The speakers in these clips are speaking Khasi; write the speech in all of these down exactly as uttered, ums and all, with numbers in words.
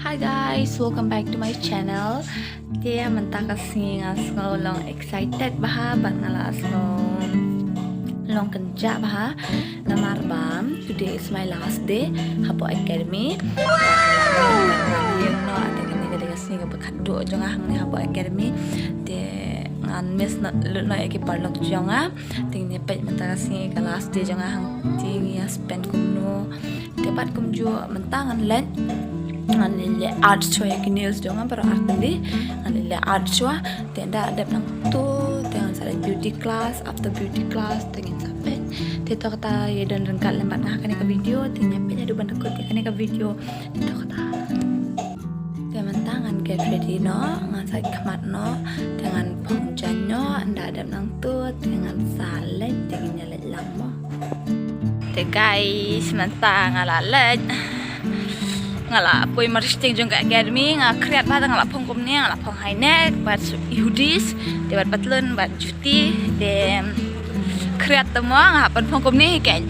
Hi guys, welcome back to my channel. Te mynta ka sngi nga sngew long excited bha bad nga la sngew long kynjah bha. Namar ba today is my last day hapoh academy. Ïa no ate kane ka dei ka sngi kaba khatduh jong nga hangne hapoh academy. Te ngan miss lut noh ïa ki paralok jong nga. Te ngin ïa peit mynta ka sngi ka last day jong nga hangtei ngi ïa spend kumno. Te pat kumjuh mynta ngan leit, ngan leh art shuwa ïa ki nails jong nga baroh artylli. Ngan leh art shuwa. Te ynda dep nangto te ngan sa leit beauty class, after beauty class te ngin sa peit. Te to kata ïa don ryngkat lem bad nga ha kane ka video. Te ngin ïa peit haduh ban da kut ïa kane ka video. Te to kata. Te mynta ngan get ready noh, ngan sa khmat noh, te ngan phong jaiñ noh, ynda dep nangto te ngan sa leit, te ngin ïa leit lang mo. Te guys, mynta nga la leit. Nga la poi marshting jong ka academy, nga khriat bha te nga la phong kumne, nga la phong high neck bad hoodies, te bad patlun bad juti, te khriat te mo, nga hap ban phong kumne hi keiñ.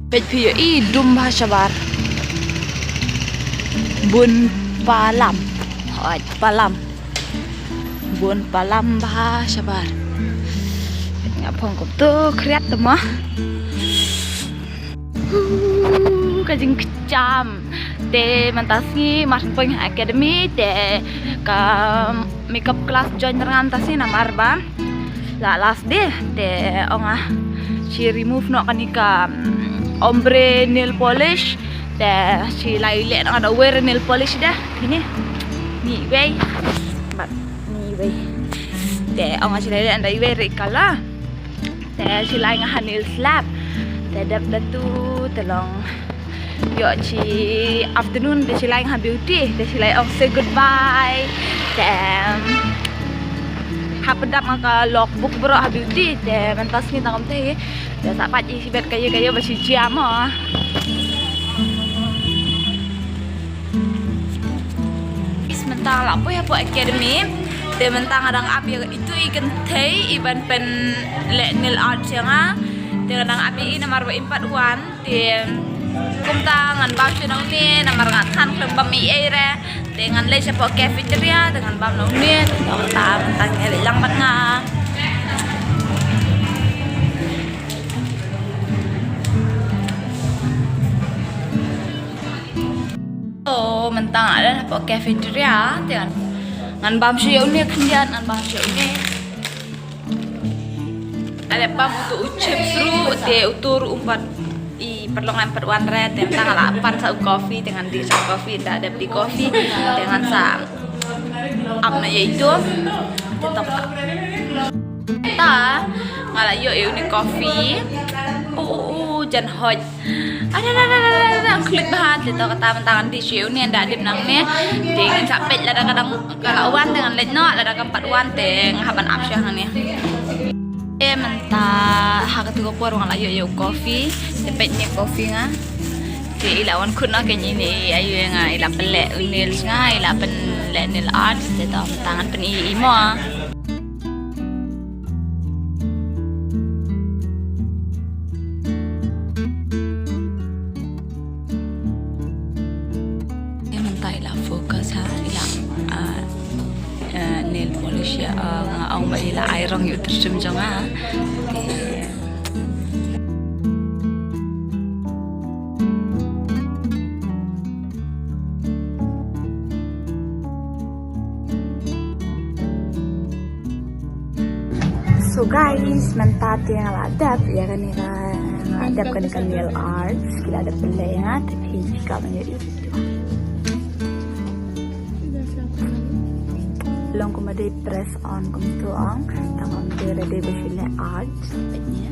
Peit phi ïohi dum bha shabar. Bun palam. Hooid palam. Bun palam bha shabar. Nga phong kumto khriat te mo. Huh, ka jingkjam. Te mynta sngi mar poi ha academy te ka makeup class join rngam ta sngi namar ba la last day te ong nga shi remove noh kane ka, mm, ombre nail polish te shi lai leh noh da wei nail polish da kine ni wei bad ni wei te ong nga shi lai leh da wei red color. Te shi lai nga ha nail lab. Te dep da tu te long ïoh shi afternoon te shi lai nga ha beauty te shi lai ong say goodbye. Te, em, hap dap nga ka logbook baroh ha beauty te mynta sngi tang kumta hi. Te sa pat i shi bet kayo kayo ba shi jia mo. Is mynta nga la poi hapoh academy. Te mynta nga dang ap ïa itu i kynthei i ban pynleh nail art ïa nga. Te nga dang ap ïa i namar ba im pat wan. Te kumta ngan bam shuh nangne namar nga than khlem bam ei ei re. Te ngan leit shapoh cafeteria te ngan bam nangne. Te kumta mynta ngan leit lang bad nga. So mynta nga dang hapoh cafeteria te ngan, ngan bam shuh ïa une khyndiat, ngan bam shuh ïa une. Nga dep bam uto u chips ruh te uto ruh um pat, i paralok ngam pat wan re te mynta nga la pan sa u coffee te ngan dih sa u coffee, ynda dep dih coffee te ngan sa ap noh ïa itu. Te to kata. Ta nga la ïoh ïa une coffee. Oh, oh, oh, jan hot. Ada, ada, ada, ada, ada, klik bha te to kata mynta ngan dih shuh ïa une ynda dep nangne. Te ngin sa peit lada ka dang ka la wan te ngan leit noh, lada kam pat wan te nga hap ban ap shuh hangne. Te mynta ha katu ka por nga la ïoh ïa u coffee. Te peit ne coffee nga. Te i la wan khut noh kein ine i ayu ïa nga, i la pynleh u nails nga, i la pynleh nail art, te to mynta ngan pyni ïa i mo. Te mynta i la focus ha, i la, ah, eh, nail polish ïa, ah, nga ong ba i la ai rong ïa u tyrshim jong nga. Te So guys, mynta te nga la dep ïa kane ka, nga la dep kane ka nail art, ki la dep pynleh ïa nga, te phi ka ban ïohi. Long kumba dei press on kumto ong, tang ong dei ready ba shu leh art. Peit ne.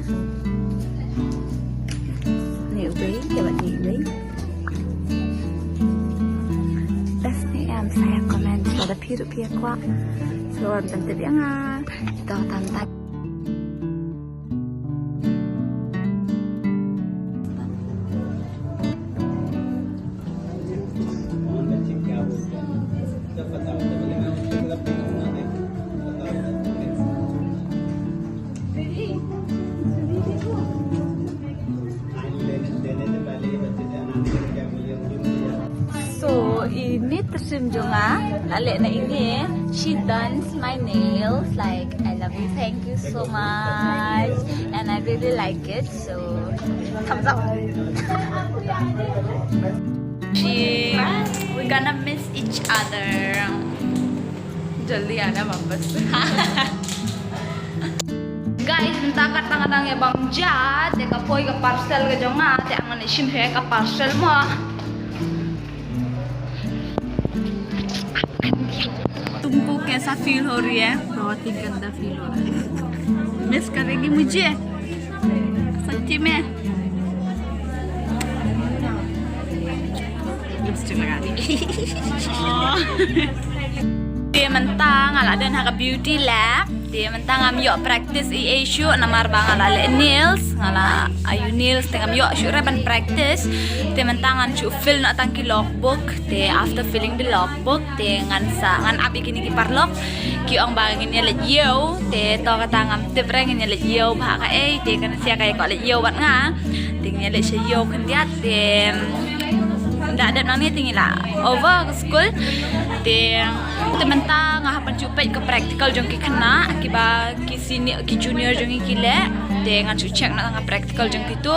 Ni uwei, te bad ni uwei. Best ne em, sa ïa comment lada phi ruh phi ïa kwah. Sa wan pyntip ïa nga. Ito tam tam. So, Ini tersim jong nga, la leh na ini, she does my nails. Like, I love you, thank you so much, and I really like it. So, thumbs up. She, we're gonna miss each other. Jaldi aana wapas. Guys, mynta ka tang dang ïa bam ja, te ka poi ka parcel ka jong nga, te ngan shim hi ka parcel mo. तुमको कैसा फील हो रही है? बहुत ही गंदा फील हो रहा है। मिस करेगी मुझे? सच्ची में? लिपस्टिक लगा दी। Te mynta nga la don ha ka beauty lab. Te mynta ngam ïoh practice ei ei shuh namar ba nga la leh nails, nga la ïoh nails te ngam ïoh shuh re ban practice. Te mynta ngan shu fill noh tang ki logbook. Te after filling the logbook te ngan sa ngan ap ïa kine ki paralok. Ki ong ba ngin ïa leit ïew, te to kata ngam tip re ngin ïa leit ïew bha kaei, te kan sia kaei ko leit ïew bad nga. Te ngin ïa leit sha ïew khyndiat, te da dep nangne te ngi la over ka skul. Te, te mynta nga hap ban shu peit ka practical jong ki khynnah kiba ki senior ki junior jong ngi ki leh. Te ngan shu check noh ka practical jong kitu.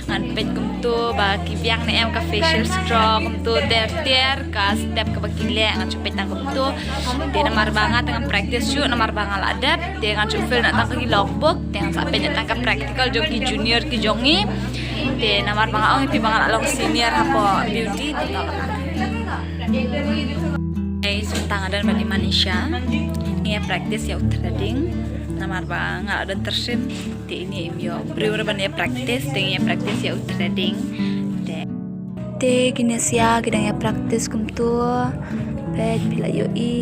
Ngan peit kumtu ba ki biang ne em ka facial stroke kumtu ter ter ka step kaba ki leh ngan shu peit tang kumtu. Te namar ba nga te ngam practice shuh namar ba nga la dep. Te ngan shu fill noh tang ki logbook, te ngan sa peit noh tang ka practical jong ki junior ki jong ngi. Te namar ba nga ong ïa phi ba nga la long senior hapoh beauty te. Guys, mynta nga don bad i Manisha. Ngi ïa practice ïa u threading namar ba nga la don tyrsim. Te ini im ïoh briew re ban ïa practice, te ngi ïa practice ïa u threading. Te Te kine sia ki dang ïa practice kumtu. Peit phi la ïohi.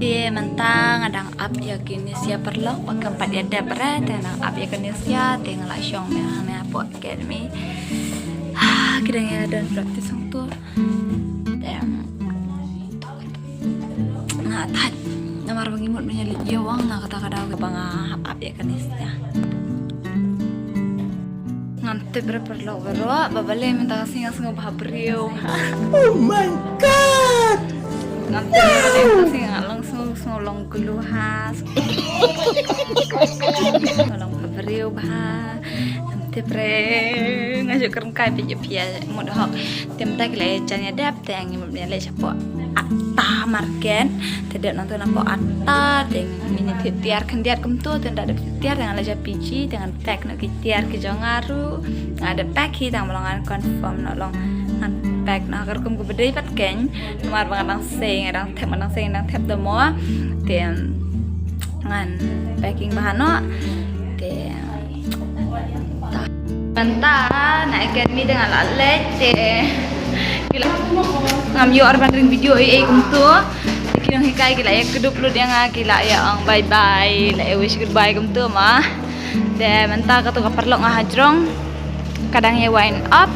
Te mynta nga dang ap ïa kine sia paralok ba kam pat ïa dep re, te nga dang ap ïa kine sia, te nga la shong mih hangne hapoh academy. Ki dang ïa don practice hangto. Te nga thait namar ba ngi mut ban ïa leit ïew, wan na kata ka daw kaba nga hap ap ïa kane sia. Ngam tip re paralok baroh ba balei mynta ka sngi nga sngew bha briew. Oh my God! Ngam tip re mynta ka sngi nga long sngew, sngew long glue ha. Sngew long bha briew bha. Ngam tip re, nga ju kren kai phi ju phi ïa mut hok. Te mynta ki la jan ïa dep, te ngi mut ban ïa leit shapoh Atta market. Te dep nangto napoh Atta, te ngin ïa thied tiar khyndiat kumto, te ynda dep thied tiar te ngan leit sha P G, te ngan pack noh ki tiar ki jong nga ruh. Nga dep pack hi, tang ba long ngan confirm noh long ngan pack noh ha ka rukom kaba dei pat kein. Namar ba nga dang sei, nga dang thep, nga dang sei, nga dang thep da mo. Te ngan packing bha noh. Te mynta na academy te nga la leit te ki la, ngam ïoh ar ban ring video ei ei kumto. Te ki nonghikai ki la ïa kdup lut ïa nga, ki la ïa ong bye bye, la ïa wish goodbye kumto ma. Te mynta kato ka paralok nga hajrong ka dang ïa wind up.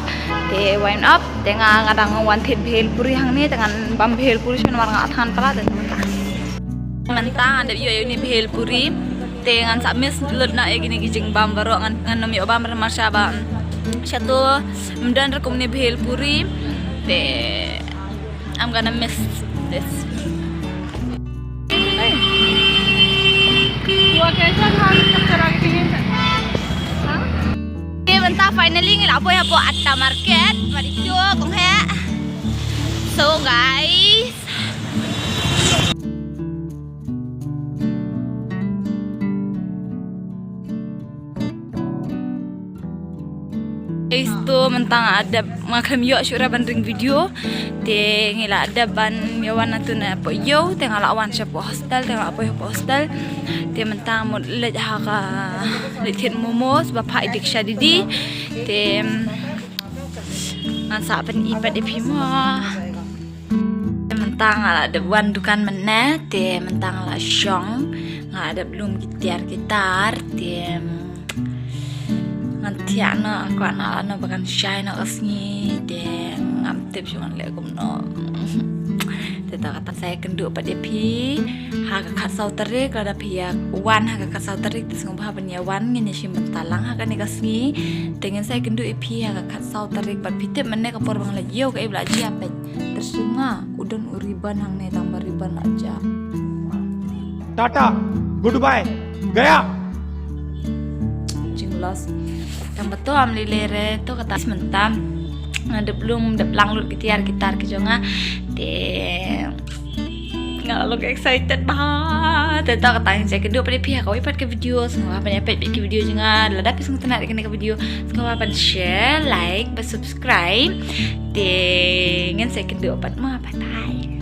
Te wind up te nga, nga dang wan thied bhel puri hangne, te ngan bam bhel puri shuh namar nga thngan palat te mynta. Mynta ngan dep ïoh ïa une bhel puri. Te ngan sa miss lut noh ïa kine ki jingbam baroh, ngan, ngan nym ïoh bam re namar sha ba, mm, sha to ym don re kumne bhel puri. Te I'm gonna miss this. Te mynta finally ngi la poi hapoh Atta market. Mari jo kong he. So guys, Guys, to mynta nga dep, nga khlem ïoh shuh re ban ring video. Te ngi la dep ban ïa wan na tu na poh ïew, te nga la wan sha poh hostel, te nga la poi poh hostel. Te mynta mut leit ha ka, leit thied momos ba phah i Diksha didi. Te ngan sa pyni pat ïa phi mo. Te mynta nga la dep wan dukan mynne, te mynta nga la shong, nga la dep lum ki tiar ki tar, te ngan thiah noh, kwah noh lano ba kan shai noh ka sngi, te ngam tip shuh ngan leh kumno. Te ta kata sa ïakynduh pat ïa phi ha ka khatsaw tarik, lada phi ïa wan ha ka khatsaw tarik te sngewbha ban ïa wan, ngin ïa shim bynta lang ha kane ka sngi. Te ngin sa ïakynduh ïa phi ha ka khatsaw tarik bad phi tip mynne ka por ba nga la ïoh kaei ba la jia peit. Tyrshum nga, u don u ribbon hangne, tang ba ribbon la jia. Tata, goodbye, gaya. Jinglos. Tang ba to am lei lei re, to kata mynta nga dep lum dep lang lut ki tiar ki tar ki jong nga. Te nga la long excited bha. Te to kata ngin sa ïakynduh pat ïa phi ha kawei pat ka video. Sngewbha ban ïa peit ki video jong nga. Lada phi sngewtynnat ïa kane ka video, sngewbha ban share, like bad subscribe. Te ngin sa ïakynduh pat mo, bye bye.